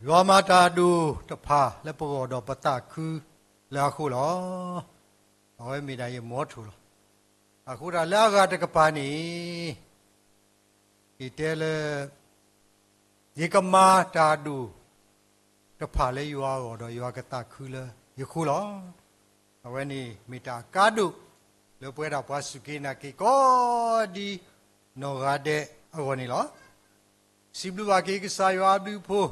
ယွၤမၤတၢ်အဒိၣ်တဖၣ်လၢပဂီၢ်ဒီးပသးခုလၢအဃိလီၤ. အဝဲမ့ၢ်ဒၣ်ယ motto လီၤ. အဃိဒၣ်လၢအဂၤတကပၤန့ၣ် ယတဲလၢ ယကမၤတၢ်အဒိၣ်တဖၣ်လၢယွၤအဂီၢ်ဒီးယွၤကသးခုလၢယဃိလီၤ. အဝဲန့ၣ်မ့ၢ်တၢ်အကါဒိၣ်လၢပဝဲဒၣ်ပှၤစူၢ်က့ၤနာ်က့ၤကိးဒ်နီၢ်ဂၤဒဲးအဂီၢ်န့ၣ်လီၤ. စံးဘျုးဘၣ်က့ၤကစၢ်ယွၤအဘျုးအဖှိၣ်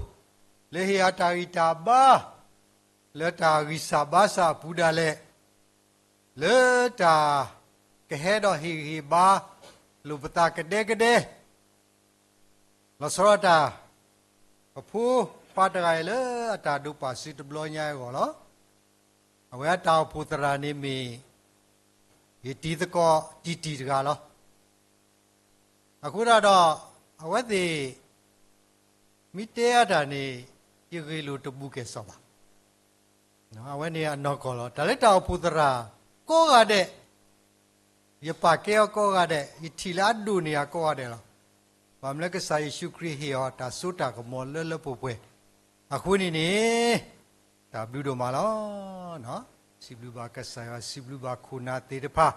လၢဟ့ၣ်အတၢ်ဂံၢ်တၢ်ဘါ လၢတၢ်ဂံၢ်စၢ်ဘါစၢ်အပူၤဒၣ်လဲာ် လၢတၢ်ကဟဲဒီးဟ့ၣ်ဂံၢ်ဟ့ၣ်ဘါ လိာ်ပသးကဒဲကဒဲ လီၤဆီဒၣ်တၢ် ပဖိခွါတဂၤအံၤလၢအတၢ်ဒိးပာ်စုတဘျီညါအဂီၢ်လီၤ. အဝဲအတၢ်အိၣ်ဖှိၣ်သရၣ်န့ၣ်မ့ၢ် ယတံၤသကိးတံၢ်တံၢ်တဂၤလီၤ. အဃိဒၣ်ဒီး အဝဲသ့ၣ် မ့ၢ်တဲအတၢ်န့ၣ် ယဂ့ၢ်လိာ်တဘူးကဲၣ်စီၣ်ဘၣ်. အဝဲန့ၣ်အနီၢ်ကီၢ်လီၤ. တၢ်လၢတၢ်အိၣ်ဖှိၣ်သရၣ်ကိးဂၤဒဲး ယပာ်ကဲအီၤကိးဂၤဒဲး ယထံၣ်လၢအဒိၣ်န့ၢ်အကိးဂၤဒဲးလီၤ. ဘၣ်မနုၤလၢကစၢ်ယ့ၣ်ၡူးခရံာ်ဟ့ၣ်အီၤတၢ်စိတၢ်ကမီၤလၢလၢပှဲၤပှဲၤ အဃိန့ၣ်န့ၣ် တၢ်ဘျုးဒိၣ်မးလီၤ. စံးဘျုးဘၣ်ကစၢ်ယွၤ စံးဘျုးဘၣ်ခိၣ်နၢ်သ့ၣ်တဖၣ်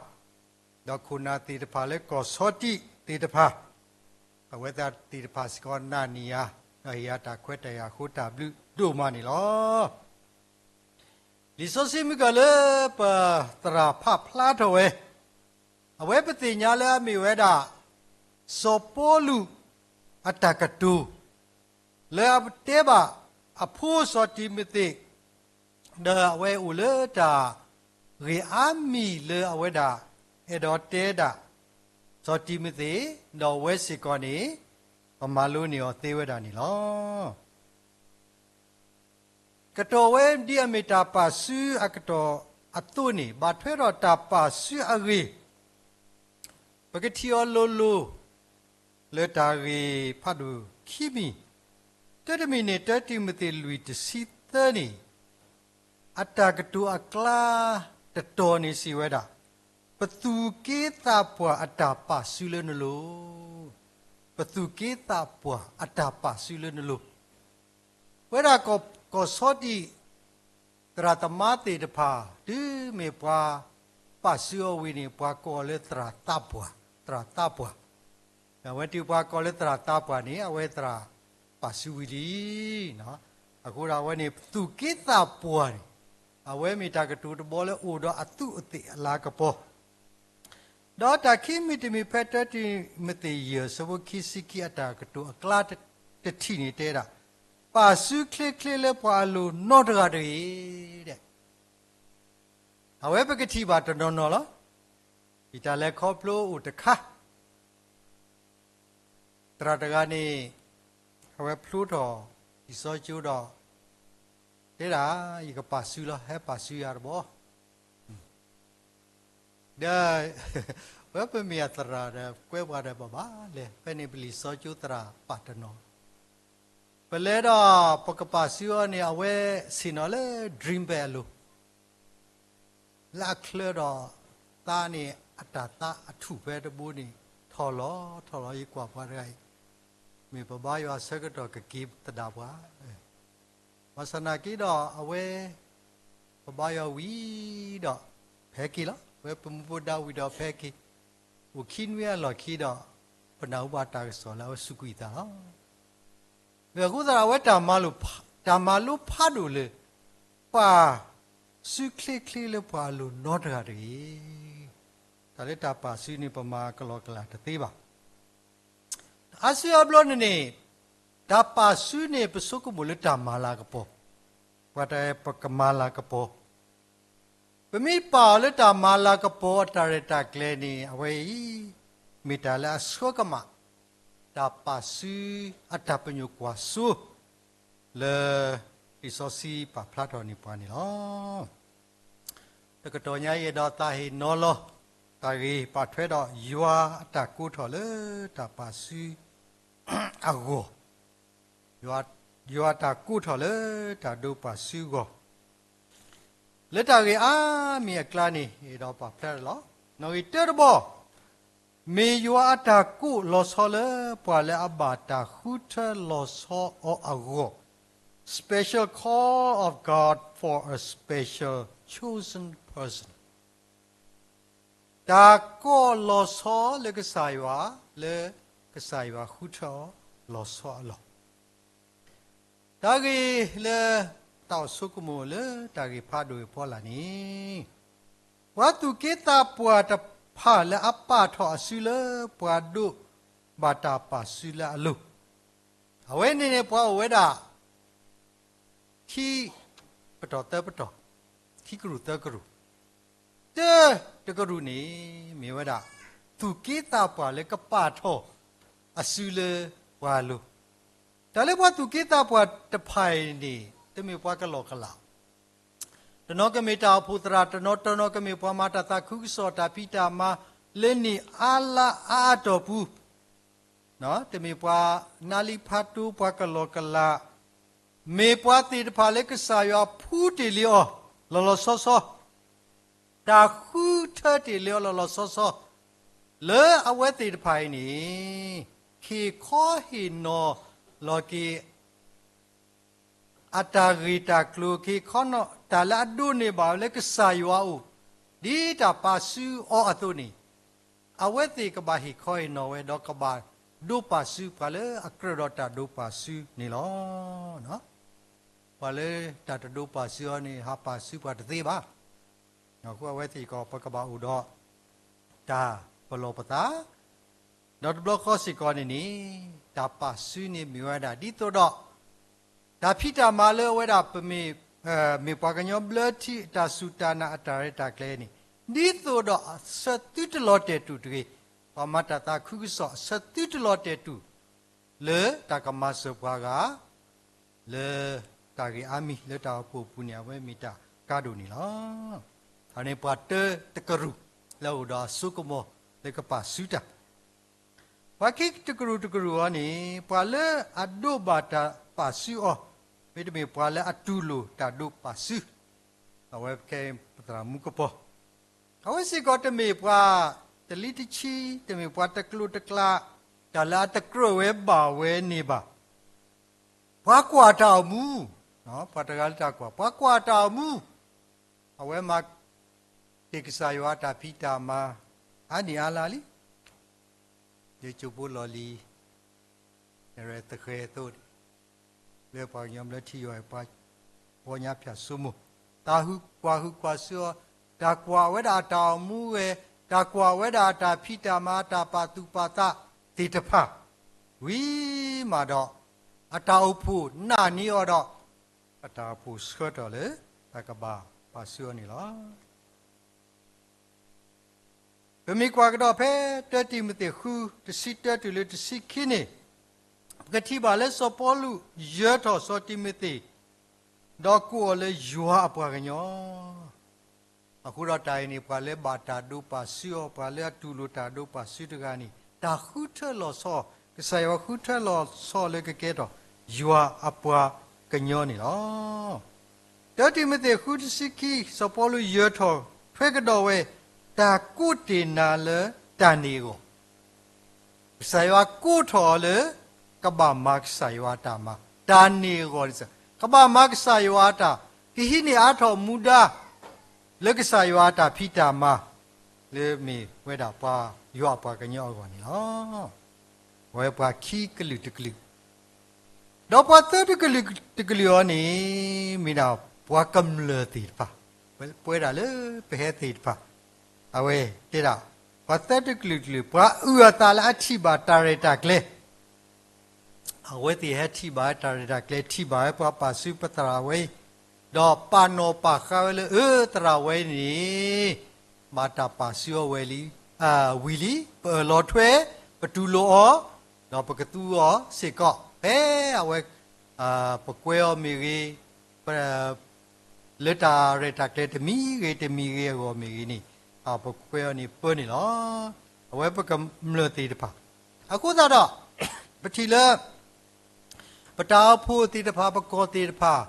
ဒီးခိၣ်နၢ်သ့ၣ်တဖၣ်လၢကီၢ်ဆီတံၣ်သ့ၣ်တဖၣ် အဝဲသ့ၣ်သ့ၣ်တဖၣ်စ့ၢ်ကီးနာ်န့ၢ်ယၤ ဒီးဟ့ၣ်ယၤတၢ်ခွဲးတၢ်ယာ်အဃိ တၢ်ဘျုးဒိၣ်မးန့ၣ်လီၤ. လံာ်စီဆှံမုၢ်ကၢၢ်လၢပသရၣ်ဖးဖျါထီၣ်ဝဲ အဝဲပသ့ၣ်ညါလၢအမ့ၢ်ဝဲဒၣ် စီၤပီလူးအတၢ်ကတိၤ လၢအတဲဘၣ်အဖိစီၤတံၤမသ့း ဒီးအဝဲအိၣ်လၢတၢ်ဂ့ၢ်အါမံၤလၢအဝဲဒၣ်အဲၣ်ဒိးတဲဒၣ် စီၤတံၤမသ့း ဒီးအဝဲစ့ၢ်ကီးန့ၣ် ပမၤလိန့ၢ်အီၤသ့ဝဲဒၣ်န့ၣ်လီၤ. ကတီၢ်ဝဲဒ်အမ့ၢ်တၢ်ပာ်စုအကတီၢ်အသိးန့ၣ် ဘၣ်ထွဲဒီးတၢ်ပာ်စုအဂ့ၢ် ပကထံၣ်အီၤလိၤလိၤ လၢတၢ်ဂ့ၢ်ဖးဒိၣ်ခံမံၤ, တၢတမံၤန့ၣ် တၢတံၤမသ့းလွံၢ်တဆံသၢန့ၣ် အတၢ်ကတိၤအကျါတတီၤန့ၣ်စံးဝဲဒၣ်, ပသူၣ်က့သးပှၢ်အတၢ်ပာ်စုလၢနလိၤ, ပသူၣ်က့သးပှၢ်အတၢ်ပာ်စုလၢနလိၤ ပဝဲဒၣ်ကီၢ်ဆီတံၣ် သရၣ်သမါသ့ၣ်တဖၣ် တုၤမ့ၢ်ပှၤပာ်စုအီၤဝံၤန့ၣ် ပှၤကိးအီၤလၢသရၣ်သးပှၢ်, သရၣ်သးပှၢ်. အဝဲတုၤပှၤကိးလၢသရၣ်သးပှၢ်န့ၣ် အဝဲသရၣ်ပာ်စုဝံၤလံ. အဃိဒီးအဝဲန့ၣ် သူၣ်က့သးပှၢ်န့ၣ် အဝဲမ့ၢ်တၢ်ကတိၤတဘီလၢအိၣ်ဒီးအသူးအသ့ၣ်အလၤကပီၤ ဒီးတၢ်ခံမံၤတမံၤဖဲတၢတံၤမသ့းယဲၢ်ဆၢဖိခံဆံခံအတၢ်ကတိၤအကျါတထံၣ်န့ၣ်တဲဒၣ်, ပာ်စုချ့ချ့လၢပှၤအလိၤနီတဂၤတဂ့ၤ. အဝဲပကထံၣ်ဘၣ်တနီၤနီၤလီၤ. ယတၢ်လဲၤခီဖျိအိၣ်တခါ သရၣ်တဂၤန့ၣ် အဝဲဖျိထီၣ်လံာ်စီဆှံကၠိဒီး တဲဒၣ် ယကပာ်စုလီၤ ဟဲပာ်စုယၤတဘျီ. ဒီး ဝဲပမ့ၢ်အသရၣ်ဒီး ကွဲပှၤဒီးပဘၣ်လဲၤ ဖဲန့ၣ်ပလံာ်စီဆှံကၠိသရၣ်ပာ်တနီၤ ပလဲၤဒီး ပကပာ်စုအီၤန့ၣ် အဝဲဆ့ၣ်နီၤလၢ dream bed အလိၤ လၢအချၢဒီး သါန့ၣ် အတၢ်သါအထူၣ်ဖဲတဘိန့ၣ် ထီၣ်လီၤထီၣ်လီၤ ယကွၢ်ပှၤတဂၤအံၤ မ့ၢ်ပဘါယွၤဆၢကတီၢ်ကက့ၤသဒၣ်ပှၤ ဘၣ်ဆၣ်နာ်က့ဒီး အဝဲ ပဘါယွၤဝံၤဒီး ဖဲက့ၤလီၤ. အဝဲပမူပဒါဝံၤဒီးဖဲက့ၤ အိၣ်ခံနွံအလီၢ်ခံဒီး ပနၢ်ဟူဘၣ်တၢ်ကစီၣ်လၢအဝဲစူးကွံာ်သးလီၤ. အဃိသတး အဝဲတၢ်မၤလိဖးဒိၣ်လၢ ပာ်စုချ့ချ့လၢပှၤအလိၤနီတဂၤတဂ့ၤ. တၢ်လၢတၢ်ပာ်စုန့ၣ် ပမၤကလီကလီတသ့ဘၣ်. အါစုအါဘျီန့ၣ်န့ၣ် တၢ်ပာ်စုန့ၣ် ပဆိကမိၣ်လၢတၢ်မၤလၤကပီၤ, ပှၤတၢ်ပကမၤလၤကပီၤ ပမ့ၢ်ပာ်အီၤလၢတၢ်မၤလၤကပီၤအတၢ်ရဲၣ်တၢ်ကျဲၤန့ၣ် အဝဲအံၤ မ့ၢ်တၢ်လၢအဆှၢကမၣ် တၢ်ပာ်စုအတၢ်ပညိၣ်ကွၢ်စိ လၢလံာ်စီဆှံပာ်ဖျါထီၣ်န့ၢ်ပှၤန့ၣ်လီၤ. တကတီၢ်ညါအံၤဒီးသးဟ့ၣ်နီၤလီၤ တၢ်ဂ့ၢ်ပာ်ထွဲဒီးယွၤအတၢ်ကိးထီၣ်လၢတၢ်ပာ်စုအဂီၢ်, ယွၤတၢ်ကိးထီၣ်လၢတၢ်ဒိးပာ်စုအဂီၢ် လၢတၢ်ဂ့ၢ်အါမံၤအကျါန့ၣ် အဲၣ်ဒိးပာ်ဖျါလီၤ. နီၣ်ဂံၢ်တၢတဘီ မ့ၢ်ယွၤအတၢ်ကိးလီၤဆီလၢပှၤလၢအဘၣ်တၢ်ဃုထၢလီၤဆီအီၤအဂီၢ်, special call of God for a special chosen person. တၢ်ကိးလီၤဆီလၢကစၢ်ယွၤ လၢကစၢ်ယွၤဃုထၢအီၤလီၤဆီအလီၢ်. တၢ်ဂ့ၢ်လၢတၢ်အိၣ်ဆိကမိၣ်လၢတၢ်ဂ့ၢ်ဖးဒိၣ်အဖီလာ်န့ၣ်, ပှၤသူၣ်က့သးပှၢ်တဖၣ်လၢအပာ်ထီၣ်အစုလၢပှၤဒိးဘၣ်တၢ်ပာ်စုလၢအလိၤ, အဝဲန့ၣ်န့ၣ် ပှၤအိၣ်ဝဲဒၣ် ခံပတီၢ်သၢပတီၢ်, ခံကရူၢ်သၢကရူၢ်, တၢတကရူၢ်န့ၣ် မ့ၢ်ဝဲဒၣ် သူၣ်က့သးပှၢ်လၢကပာ်ထီၣ်အစုလၢပှၤအလိၤ. တၢ်လၢပှၤသူၣ်က့သးပှၢ်တဖၣ်အံၤန့ၣ် တမ့ၢ်ပှၤကလီၢ်ကလး, တနီၤကမ့ၢ်တၢ်အိၣ်ဖှိၣ်သရၣ်, တနီၤတနီၤကမ့ၢ်ပှၤမၤတၢ်သးခုကစီၣ်တၢ်ဖံးတၢ်မၤလၢနံၣ်အါလါအါအတီၢ်ပူၤ, တမ့ၢ်ပှၤနါလံဖးတိ ပှၤကလီၢ်ကလး, မ့ၢ်ပှၤသ့ၣ်တဖၣ်လၢကစၢ်ယွၤဖှူတ့ၢ်လံအီၤလီၤလီၤဆီဆီ, တၢ်ဃုထၢတ့ၢ်လံအီၤလီၤလီၤဆီဆီ, လၢအဝဲသ့ၣ်တဖၣ်အံၤန့ၣ် ဟ့ၣ်ခီဟ့ၣ်နီၤလီၤက့ၤ အတၢ်ဂ့ၢ်တၢ်ကျိၤ ဟ့ၣ်ခီနီၤ တၢ်လၢအဒိးန့ၢ်ဘၣ်ဝဲလၢကစၢ်ယွၤအအိၣ် ဒ်တၢ်ပာ်စုအီၤအသိးန့ၣ်, အဝဲသ့ၣ်ကဘၣ်ဟ့ၣ်ခီဟ့ၣ်နီၤဝဲ ဒီးကဘၣ်ဒိးပာ်စုပှၤလၢအကြၢးဒီးတၢ်ဒိးပာ်စုန့ၣ်လီၤ. ပှၤလၢတၢ်တဒိးပာ်စုအီၤန့ၣ် ဟးပာ်စုပှၤတသ့ဘၣ်. အဃိအဝဲသ့ၣ်ကီး ပကဘၣ်အိၣ်ဒီးတၢ်ပလီၢ်ပသး, ဒီးတဘျီဃီစ့ၢ်ကီးန့ၣ်န့ၣ် တၢ်ပာ်စုန့ၣ်မ့ၢ်ဝဲဒၣ် ဒ်သိးဒီး တၢ်ဖံးတၢ်မၤလၢအဝဲဒၣ်ပမ့ၢ်, မ့ၢ်ပှၤကညီဘျၢထံအတၢ်စူၢ်တၢ်နာ်အတၢ်ရဲၣ်တၢ်ကျဲၤန့ၣ်, ဒ်သိးဒီးအဆၢသုတလီၤတဲာ်တူာ်တဂ့ၤ, ပှၤမၤတၢ်သးခုကစီၣ်အဆၢသုတလီၤတဲာ်တူာ် လၢတၢ်ကမၤစၢၤပှၤဂၤ လၢတၢ်ဂ့ၢ်အါမံၤလၢတၢ်အိၣ်ဖှိၣ်အပူၤန့ၣ် အဝဲမ့ၢ်တၢ်ကါဒိၣ်န့ၣ်လီၤ. အန့ၣ်ပှၤတၢတကရူၢ်လၢအအိၣ်ဒီးအစိကမီၤလၢကပာ်စုတၢ်, ပှၤခံတကရူၢ်တကရူၢ်အံၤန့ၣ် ပှၤလၢအဒိးဘၣ်တၢ်ပာ်စုအီၤ မ့တမ့ၢ်ပှၤလၢအတူၢ်လိာ်တၢ်ဒိးပာ်စု, အဝဲခဲပသရၣ်မူကပီၤ, အဝဲစ့ၢ်ကီးတမ့ၢ်ပှၤတလံတဆံ, တမ့ၢ်ပှၤတကျိၤတကျဲ, တၢ်လၢအတကြၢးဝဲဘၣ်ဝဲန့ၣ်ဘၣ်. ပှၤကွၢ်တၢ်အိၣ်မူ, ပှၤတဂၤလၢတၢ်ကွၢ်, ပှၤကွၢ်တၢ်အိၣ်မူ, အဝဲမၤတ့ၢ်ကစၢ်ယွၤအတၢ်ဖံးတၢ်မၤ အါနံၣ်အါလါလံ. ယကၠိဖိလီၢ်လံၤ နရဲၣ်သဃဲၤအသိး, လၢပှၤကညီဘျၢထံယွၤ ပှၤညါဖၠၣ်စိမိၤ, တၢ်ဟုၣ်ကွၢ်ဟုၣ်ကွၢ်ဆူအီၤ, တၢ်ကွၢ်ဝဲဒၣ်အတၢ်အိၣ်မူဝဲ, တၢ်ကွၢ်ဝဲဒၣ်အတၢ်ဖံးတၢ်မၤ တၢ်ပာ်သူၣ်ပာ်သးသ့ၣ်တဖၣ်, ဝံၤမးဒီး အတၢ်အိၣ်ဖှိၣ်နာ်န့ၢ်အီၤဒီး အတၢ်အိၣ်ဖှိၣ်ဆှၢထီၣ်လၢ တၢ်ကဘၣ်ပာ်စုအီၤန့ၣ်လီၤ. ပမ့ၢ်ကွၢ်ကဒီးဖဲ တၢတံၤမသ့း ဃု, တဆံတၢတုၤလၢတဆံခံန့ၣ်, ပကထံၣ်ဘၣ်လၢစီၤပီလူးယၢၤထီၣ်စီၤတံၤမသ့း, ဒီးကိးအီၤလၢယွၤအပှၤကညီ အဃိဒီးတၢ်အံၤန့ၣ် ပှၤလၢဘၣ်တၢ်ဒိးပာ်စုအီၤ, ပှၤလၢအတူၢ်လိာ်တၢ်ဒိးပာ်စုတဂၤန့ၣ် တၢ်ဃုထၢလီၤဆီ, ကစၢ်ယွၤဃုထၢလီၤဆီလၢကကဲထီၣ် ယွၤအပှၤကညီန့ၣ်လီၤ. တၢတံၤမသ့း ဃု တဆံခံ, စီၤပီလူးယၢၤထီၣ်ထွဲကဒီးဝဲ တၢ်ကိးတ့ၢ်နၤလၢတၢ်န့ၢ်အဂီၢ် ကစၢ်ယွၤကိးထီၣ်အီၤလၢ ကဘၣ်မၤကစၢ်ယွၤအတၢ်မၤ, တၢ်န့ၢ်အဂီၢ်, ကဘၣ်မၤကစၢ်ယွၤအတၢ်, ကဟံးန့ၢ်အါထီၣ်မူဒါ လၢကစၢ်ယွၤအတၢ်ဖံးတၢ်မၤ လၢမ့ၢ်ဝဲဒၣ်ပှၤယွၤအပှၤကညီအဂီၢ်န့ၣ်လီၤ. အဝဲပှၤခံကလုာ်တကလုာ်, ဒီးပှၤသၢတကလုာ်တကလုာ်အံၤန့ၣ် မ့ၢ်ဒၣ်ပှၤကမျၢၢ်သ့ၣ်တဖၣ်, ပဝဲဒၣ်လၢပဟဲသ့ၣ်တဖၣ်, အဝဲတဲဒၣ် ပှၤသၢတကလုာ်တကလုာ် ပှၤအုၣ်အသးလၢအထံၣ်ဘၣ်တၢ်ရဲၣ်တၢ်ကျဲၤ အဝဲသ့ၣ်ဟဲထံၣ်ဘၣ်တၢ်ရဲၣ်တၢ်ကျဲၤ, ထံၣ်ဘၣ်ဝဲပှၤပာ်စုပသရၣ်ဝဲအံၤ, ဒီးပာ်နီၣ်ပာ်ဃါဝဲလၢ အၢ သရၣ်ဝဲန့ၣ် ဘၣ်တၢ်ပာ်စုအီၤဝဲလံ, ဝံၤလံ, ပအၢၣ်လီၤထွဲ, ပတူၢ်လိာ်အီၤ, ဒီးပကသူအီၤစ့ၢ်ကီး, ဖဲအဝဲ ပကွဲအီၤမ့ၢ်ဂ့ၤ, လၢတၢ်ရဲၣ်တၢ်ကျဲၤတမံၤဂ့ၤတမံၤဂ့ၤအဂီၢ်မ့ၢ်ဂ့ၤန့ၣ်, ပကွဲအီၤန့ၣ်ပၢန့ၣ်လီၤ. အဝဲပကမျၢၢ်သ့ၣ်တဖၣ်, အဃိသတးဒီး ပထံၣ်လၢ ပတၢ်အိၣ်ဖှိၣ်သ့ၣ်တဖၣ် ပကီၢ်သ့ၣ်တဖၣ်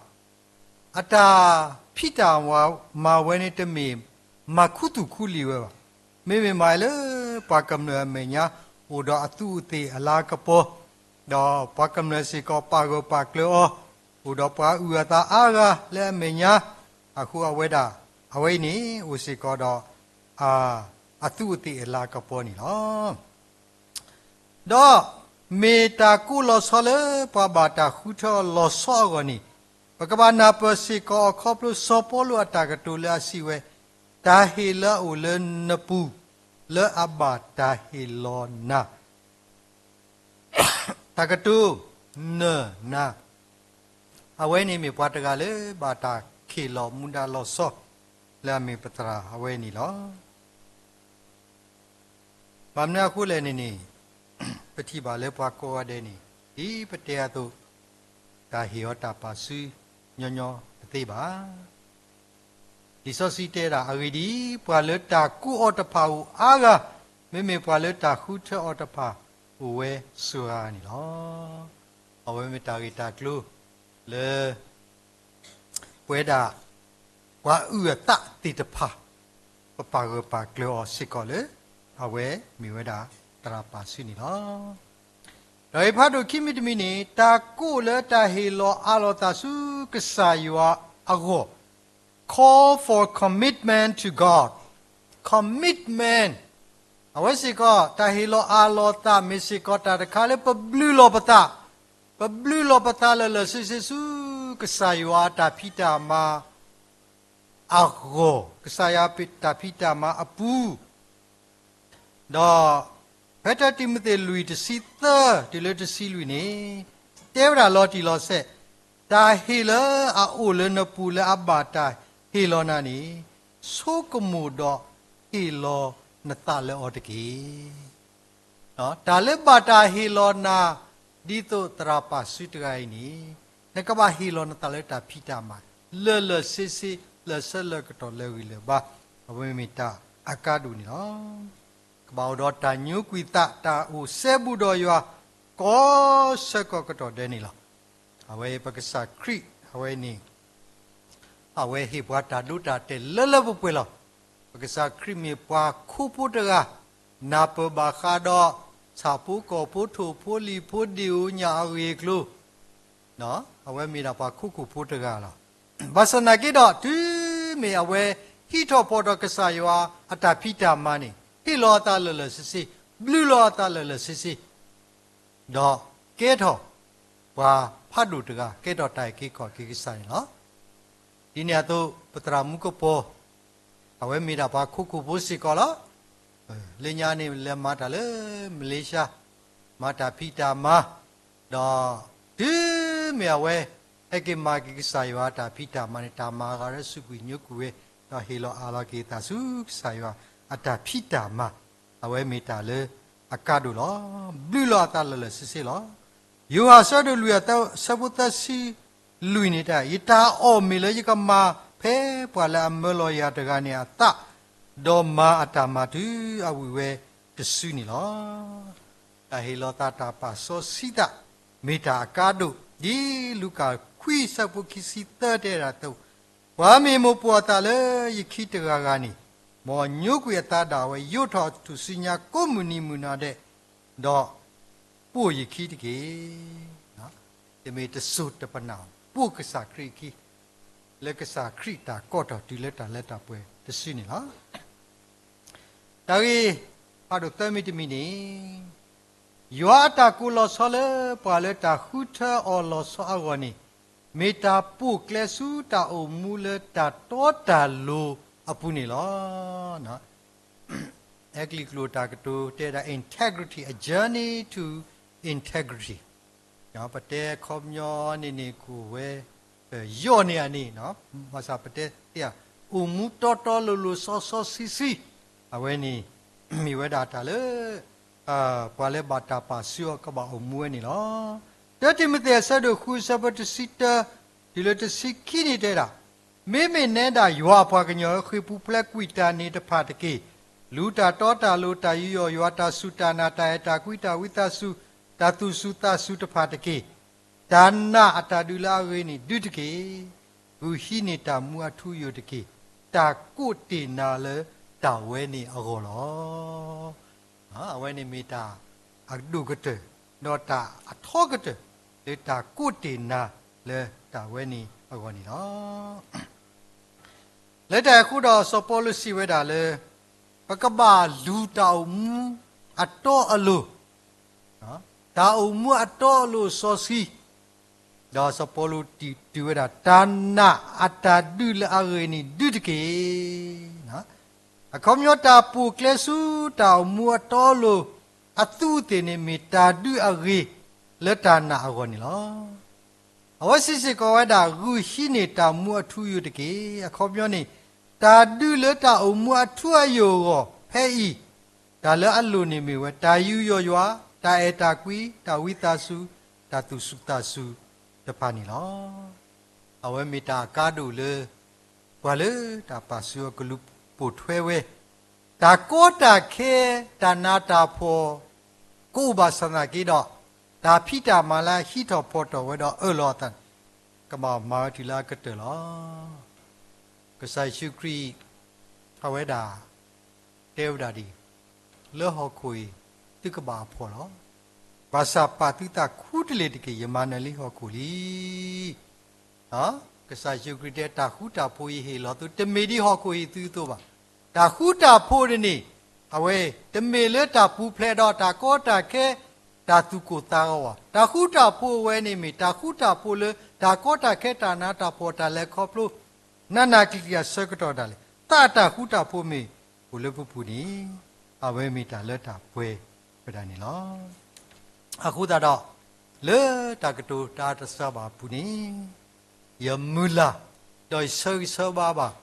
အတၢ်ဖံးတၢ်မၤဝဲန့ၣ် တမ့ၢ်မၤခူသူၣ်ခူလံာ်ဝဲဘၣ်. မ့မ့ၢ်မၤလၢပှၤကမျၢၢ်အမဲာ်ညါ အိၣ်ဒီးအသူးအသ့ၣ်အလၤကပီၤ, ဒီးပှၤကမျၢၢ်စ့ၢ်ကီးပာ်ဂၢၢ်ပာ်ကျၢၤအီၤ, အိၣ်ဒီးပှၤအုၣ်အသးအါဂၤလၢအမဲာ်ညါ, အဃိအဝဲဒၣ် အဝဲအံၤန့ၣ် အိၣ်စ့ၢ်ကီးဒီး အသူးအသ့ၣ်အလၤကပီၤန့ၣ်လီၤ. ဒီးမ့ၢ်တၢ်ကိးလီၤဆီလၢပှၤဘၣ်တၢ်ဃုထၢအီၤလီၤဆီအဂီၢ်န့ၣ်, ပကဘၣ်နၢ်ပၢၢ်စ့ၢ်ကီးအခီဖျိစီၤပီလူးအတၢ်ကတိၤလၢအစံးဝဲ, တၢ်ဟ့ၣ်လၢအအိၣ်လၢနပူၤ လၢအဘၣ်တၢ်ဟ့ၣ်လီၤနၤ တၢ်ကတိၤ နၢၤနၤ, အဝဲန့ၣ်မ့ၢ်ပှၤတဂၤလၢဘၣ်တၢ်ခ့ၣ်လီၤမူဒါလီၤဆီ လၢအမ့ၢ်ပသရၣ်အဝဲန့ၣ်လီၤ. ဘၣ်မနုၤအဃိလဲၣ်န့ၣ်န့ၣ်, ပထံၣ်ဘၣ်လၢပှၤကိးဂၤဒဲးန့ၣ် ဒ်ပတဲအသိး တၢ်ဟ့ၣ်အီၤတၢ်ပာ်စုညီညီတသ့ဘၣ်. လံာ်စီဆှံတဲဒၣ် အဂ့ၢ်ဒ်အံၤ, ပှၤလၢတၢ်ကိးအီၤတဖၣ်အိၣ်အါဂၤ, မ့မ့ၢ်ပှၤလၢတၢ်ဃုထၢအီၤတဖၣ်အိၣ်ဝဲစှၤဂၤန့ၣ်လီၤ. အဝဲမ့ၢ်တၢ်ဂ့ၢ်တၢ်ကျိၤလၢ ပဝဲဒၣ် ပှၤအုၣ်အသးသ့ၣ်တဖၣ် ပပာ်ဂၢၢ်ပာ်ကျၢၤအီၤစ့ၢ်ကီးလၢ အဝဲမ့ၢ်ဝဲဒၣ်သရၣ်ပာ်စုန့ၣ်လီၤ. ဒီးဖးဒိၣ်ခံမံၤတမံၤန့ၣ် တၢ်ကိးလၢတၢ်ဟ့ၣ်လီၤအးလီၤသးဆူကစၢ်ယွၤအဂီၢ်, call for commitment to God, commitment, အဝဲစ့ၢ်ကီး တၢ်ဟ့ၣ်လီၤအးလီၤသး မ့ၢ်စ့ၢ်ကီးတၢ်တခါလၢပဘျုးလီၤပသး, ပဘျုးလီၤပသးလၢာ်လၢာ်ဆ့ဆ့ဆူ ကစၢ်ယွၤအတၢ်ဖံးတၢ်မၤအဂီၢ်, ကစၢ်ယွၤတၢ်ဖံးတၢ်မၤအပူၤ, ဒီး ဖဲတၢတံၤမသ့းလွံၢ်တဆံသၢ တုၤလၢတဆံလွံၢ်န့ၣ် တဲဝဲဒၣ်လီၤတံၢ်လီၤဆဲး, တၢ်ဟ့ၣ်လၢအအိၣ်လၢနပူၤလၢအဘၣ်တၢ်ဟ့ၣ်လီၤနၤန့ၣ် ဆိကမိၣ်ဒီးဟ့ၣ်လီၤနသးလၢအီၤတက့ၢ်. တၢ်လၢဘၣ်တၢ်ဟ့ၣ်လီၤနၤ ဒ်သိးသရၣ်ပာ်စုတဂၤအံၤန့ၣ် နကဘၣ်ဟ့ၣ်လီၤနသးလၢတၢ်ဖံးတၢ်မၤ လၢာ်လၢာ်ဆ့ဆ့ လၢာ်ဆၢလၢာ်ကတီၢ်လၢာ်ဂံၢ်လၢာ်ဘါ, အဝဲမ့ၢ်တၢ်အကါဒိၣ်န့ၣ်လီၤ. ကဘၣ်အိၣ်ဒီးတၢ်ညိကွံာ်သး တၢ်အိၣ်စဲဘူးဒီးယွၤ ကိးဆၢကိးကတီၢ်ဒဲးန့ၣ်လီၤ. အဝဲပကစၢ်ခရံာ် အဝဲန့ၣ် အဝဲဟ့ၣ်ပှၤတၢ်ဒိတၢ်တဲာ်လၢလၢပှဲၤပှဲၤလီၤ. ပကစၢ်ခရံာ်မ့ၢ်ပှၤခိဖိတဂၤ နၢ်ပၢၢ်ဘၣ်ဃးဒီး ဆၣ်ဖိကီၢ်ဖိထိၣ်ဖိလံာ်ဖိဒ့ၣ်ဧိၤညၣ်အဂ့ၢ်အကျိၤ, အဝဲမ့ၢ်ဒၣ်ပှၤခိခိၣ်ဖိတဂၤလီၤ. ဘၣ်ဆၣ်သနာ်က့ဒီး တုၤမ့ၢ်အဝဲဟံးထီၣ်ဖီၣ်ဒီးကစၢ်ယွၤအတၢ်ဖံးတၢ်မၤန့ၣ် ဟ့ၣ်လီၤအသးလၢာ်လၢာ်ဆ့ဆ့, ဘျုးလီၤအသးလၢာ်လၢာ်ဆ့ဆ့ ဒီးကဲထီၣ်ပှၤဖးဒိၣ်တဂၤ ကဲထီၣ်တၢ်အုၣ်က့ၤခီၣ်က့ၤကစၢ်န့ၣ်လီၤ. ဒ်န့ၣ်အသိး ပသရၣ်မူကပီၤ အဝဲမ့ၢ်ဒၣ်ပှၤခိခိၣ်ဖိစ့ၢ်ကီးလီၤ. လၢညါန့ၣ် လဲၤမၤတၢ်လၢမလ့ၡါ, မၤတၢ်ဖံးတၢ်မၤ, ဒီးတုၤမ့ၢ်အဝဲ ဟဲက့ၤမၤက့ၤကစၢ်ယွၤအတၢ်ဖံးတၢ်မၤန့ၣ် တၢ်မၤအဂၤလၢစူးကွံာ်ညိကွံာ်ဝဲ, ဒီးဟ့ၣ်လီၤအးလီၤက့ၤသးဆူကစၢ်ယွၤအတၢ်ဖံးတၢ်မၤ, အဝဲမ့ၢ်တၢ်လၢအကါဒိၣ်လီၤ. ဘျုးလီၤအသးလၢာ်လၢာ်ဆ့ဆ့လီၤ. ယိၤဟၣ်အဆၢဒိၣ်လွံၢ်အဆၢဖိသၢဆံလွံၢ်န့ၣ်တဲ, ယတၢ်အီၣ်မ့ၢ်လၢယကမၤဖဲပှၤလၢအမၢလီၤယၤတဂၤန့ၣ်အသး, ဒီးမၤအတၢ်မၤတုၤအဝံၤဝဲတစုန့ၣ်လီၤ. တၢ်ဟ့ၣ်လီၤသးတၢ်ပာ်စီဆှံသး မ့ၢ်တၢ်အကါဒိၣ် ဒ်လူၤကၣ်ခွံအဆၢဖိခံဆံသၢတဲဒၣ်အသိး, ပှၤမ့ၢ်မိၢ်ပိာ်အသးလၢယခံတဂၤဂၤန့ၣ်, မ်အညိကွံာ်အသးဒၣ်ဝဲ ယိးထီၣ်ထူၣ်စုညါကိးမုၢ်နံၤမုၢ်နၤဒဲး, ဒီးပိာ်ယခံတက့ၢ်. တမ့ၢ်တစိၤတပနၢ် ပိာ်ကစၢ်ခရံာ်အခံ လၢကစၢ်ခရံာ်တၢ်ကိးထီၣ်တုၤလၢတၢ်လၢတၢ်ပှဲၤတစုန့ၣ်လီၤ. တၢ်ဂ့ၢ်ဖးဒိၣ်သၢမံၤတမံၤန့ၣ်, ယွၤအတၢ်ကိးလီၤဆီလၢပှၤလၢတၢ်ဃုထၢအီၤလီၤဆီအဂီၢ်န့ၣ်, မ့ၢ်တၢ်ပိာ်ကျဲဆူတၢ်အိၣ်မူလၢတၢ်တီတၢ်လိၤအပူၤန့ၣ်လီၤ. အဲကလံးကျိာ်တၢ်ကတိၤတဲဒၣ် integrity, a journey to integrity. ပတဲခီပညီန့ၣ်န့ၣ် ကအိၣ်ဝဲ ယီၢ်န့ၢ်အန့ၣ်, ဘၣ်ဆၣ်ပတဲသ့ဧါ, အိၣ်မူတီတီလိၤလိၤစီစီဆှံဆှံ, အဝဲန့ၣ် မ့ၢ်ဝဲဒၣ်တၢ်လၢ ပှၤလၢဘၣ်တၢ်ပာ်စုအီၤကဘၣ်အိၣ်မူဝဲန့ၣ်လီၤ. တၢတံၤမသ့းအဆၢဒိၣ်ဃု အဆၢဖိတဆံတၢ တုၤလၢတဆံခံန့ၣ်တဲဒၣ်, မ့မ့ၢ်နဲဒၣ်ယွၤအပှၤကညီဧၢ, ဃ့ၢ်ပူၤဖျဲးကွံာ်တၢ်န့ၣ်တဖၣ်တက့ၢ်. လူၤတၢ်တီတၢ်လိၤ, တၢ်ယူးယီၣ်ယွၤ, တၢ်စူၢ်တၢ်နာ်, တၢ်အဲၣ်တၢ်ကွံ, တၢ်ဝံသးစူၤ, တၢ်သူၣ်စူၤသးစူၤတဖၣ်တက့ၢ်. တၢ်နာ်အတၢ်ဒုးလၢအဂ့ၤန့ၣ်ဒုးတက့ၢ်. ဂုာ်ဟံးန့ၢ်တၢ်မူအထူအယိာ်တက့ၢ်. တၢ်ကိးတ့ၢ်နၤလၢတၢ်ဝဲန့ၣ်အဂီၢ်လီၤ. အဝဲန့ၣ်မ့ၢ်တၢ်အဒိၣ်ကတၢၢ်, ဒီးတၢ်အထီကတၢၢ် လၢတၢ်ကိးတ့ၢ်နၤ လၢတၢ်ဝဲန့ၣ်အဂီၢ်န့ၣ်လီၤ. လၢတၢ်အံၤအဃိဒီး စီၤပီလူးစံးဝဲဒၣ်လၢ ပကဘၣ်လူၤတၢ်အိၣ်မူအတီအလိၤ, တၢ်အိၣ်မူအတီအလိၤစီဆှံ, ဒီးစီၤပီလူးတုၤဝဲဒၣ် တၢ်နာ်အတၢ်ဒုးလၢအဂ့ၤန့ၣ်ဒုးတက့ၢ်. အခီပညီတၢ်ပိာ်ကျဲဆူတၢ်အိၣ်မူအတီအလိၤအသူးအသ့ၣ်န့ၣ် မ့ၢ်တၢ်ဒုးအဂ့ၤလၢတၢ်နာ်အဂီၢ်န့ၣ်လီၤ. အဝဲစံးစ့ၢ်ကီးဝဲဒၣ် ဂုာ်ဟံးန့ၢ်တၢ်မူအထူအယိာ်တက့ၢ်. အခီပညီန့ၣ် တၢ်ဒုးလၢတၢ်အိၣ်မူအထူအယိာ်အဂီၢ်ဖဲအံၤ, တၢ်လၢအလိၣ်န့ၣ်မ့ၢ်ဝဲ တၢ်ယူးယီၣ်ယွၤ, တၢ်အဲၣ်တၢ်ကွံ, တၢ်ဝံသးစူၤ, တၢ်သူၣ်စူၤသးစူၤတဖၣ်န့ၣ်လီၤ. အဝဲမ့ၢ်တၢ်အကါဒိၣ်လၢ ပှၤလၢတၢ်ပာ်စုအကလူးပိာ်ထွဲဝဲ, တၢ်ကီတၢ်ခဲ, တၢ်နးတၢ်ဖှီၣ် ကအိၣ်ဘၣ်ဆၣ်သနာ်က့ဒီး, တၢ်ဖံးတၢ်မၤလၢအဟံးထီၣ်ဖီၣ်ထီၣ်ဝဲဒီးအၢၣ်လီၤအသးန့ၣ် ကဘၣ်မၤဝဲတုၤလၢအကတၢၢ်လီၤ. ကစၢ်ယ့ၣ်ၡူးခရံာ် အဝဲဒၣ် တဲဝဲဒၣ်ဒ်အံၤ, လၢဟီၣ်ခိၣ်အံၤ သုကဘၣ်အဖှီၣ်လီၤ. ဘၣ်ဆၣ်ပာ်သုသးခူတလ့ၢ်တက့ၢ်, ယမၤနၢၤလံဟီၣ်ခိၣ်လံ. ကစၢ်ယ့ၣ်ၡူးခရံာ်တဲ တၢ်ဃူတၢ်ဖိးယဟ့ၣ်လီၤသု တမ့ၢ်ဒ်ဟီၣ်ခိၣ်အံၤသုသိးဘၣ်. တၢ်ဃူတၢ်ဖိးန့ၣ်န့ၣ် အဝဲ တမ့ၢ်လၢတၢ်ပူၤဖျဲးဒီးတၢ်ကီတၢ်ခဲ တၢ်သူၣ်ကိၢ်သးဂီၤဘၣ်. တၢ်ဃူတၢ်ဖိးအဝဲန့ၣ်မ့ၢ် တၢ်ဃူတၢ်ဖိးလၢတၢ်ကီတၢ်ခဲ တၢ်နးတၢ်ဖှီၣ် တၢ်လဲၤခီဖျိ နးနးကျံၤကျံၤအဆၢကတီၢ်ဒၣ်လဲာ် သးတၢ်ဃူတၢ်ဖိးမ့ၢ်အိၣ်လၢပပူၤန့ၣ် အဝဲမ့ၢ်တၢ်လၢတၢ်ပှဲၤဝဲဒၣ်န့ၣ်လီၤ. အဃိသတးဒီး လၢတၢ်ကတိၤတၢ်အတစၢဘၣ်အပူၤန့ၣ် ယမုၢ်လၢ် ဒီးယဆၢဂ့ၤဆၢဝါဘၣ်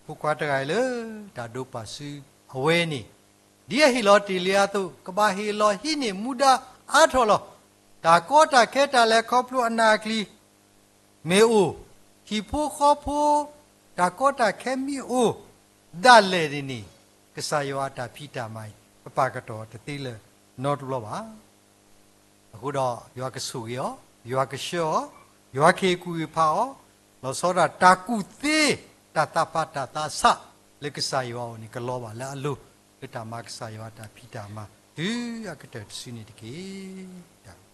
ဖိခွါတဂၤအံၤလၢတၢ်ဒိးပာ်စုအဝဲန့ၣ် ဒ်အဟ့ၣ်လီၤတ့ၢ်လံအသိး ကဘၣ်ဟ့ၣ်လီၤဟံးန့ၢ်မူဒါအါထီၣ်လီၤ. တၢ်ကီတၢ်ခဲ တၢ်လဲၤခီဖျိအနးအကျံၤ မ့ၢ်အိၣ်, ဟံၣ်ဖိဃီဖိ တၢ်ကီတၢ်ခဲမ့ၢ်အိၣ်ဒၣ်လဲာ်န့ၣ်န့ၣ် ကစၢ်ယွၤအတၢ်ဖံးတၢ်မၤအံၤ ပပာ်ကတီၢ်တသ့လၢၤနီတဘျီဘၣ်. အဃိဒီး ယွၤကဆိၣ်ဂ့ၤအီၤ, ယွၤကဆှၢအီၤ, ယွၤကဟ့ၣ်ကူၣ်ဟ့ၣ်ဖးအီၤ, လီၤဆီဒၣ်တၢ်ကူၣ်သ့ တၢ်သးဖးတၢ်သးဆးလၢကစၢ်ယွၤအအိၣ်န့ၣ် ကလီၤဘၣ်လၢအလိၤ လၢတၢ်မၤကစၢ်ယွၤအတၢ်ဖံးတၢ်မၤ တုၤအကတၢၢ်တစုန့ၣ်တက့ၢ်.